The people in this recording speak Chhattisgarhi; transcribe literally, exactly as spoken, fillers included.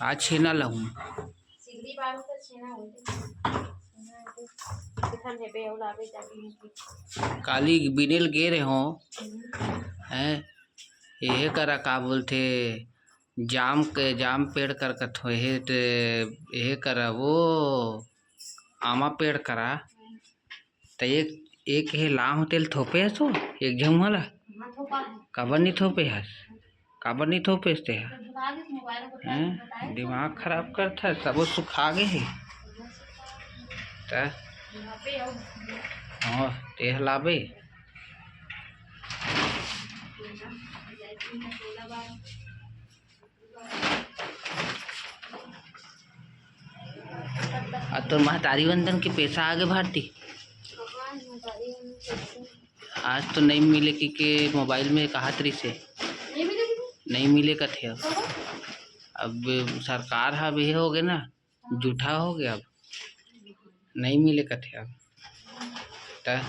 आज छेना लाहूँ। काली बिनेल गे रहे हो, हैं? एहे करा का बोलथे, जाम के, जाम पेड़ कर कथो, एहे ते, एहे करा वो आमा पेड़ करा। त एक, एक हे लाम तेल थोपे हस तो, एक झमुहा ला। काबर नी थोपे हस? काबर नी थोपे हस ते? हैं? दिमाग खराब करत हस, सबो सुखा गे हे। त? हाँ, तेह लाबे। अब तोर महतारी वंदन के पैसा आगे भारती। आज तो नहीं मिले कि के मोबाइल में कहात रहिसे। नहीं मिले कथे। अब सरकार हा भी हो गए ना, जूठा हो गया, अब नहीं मिले कथे अब। त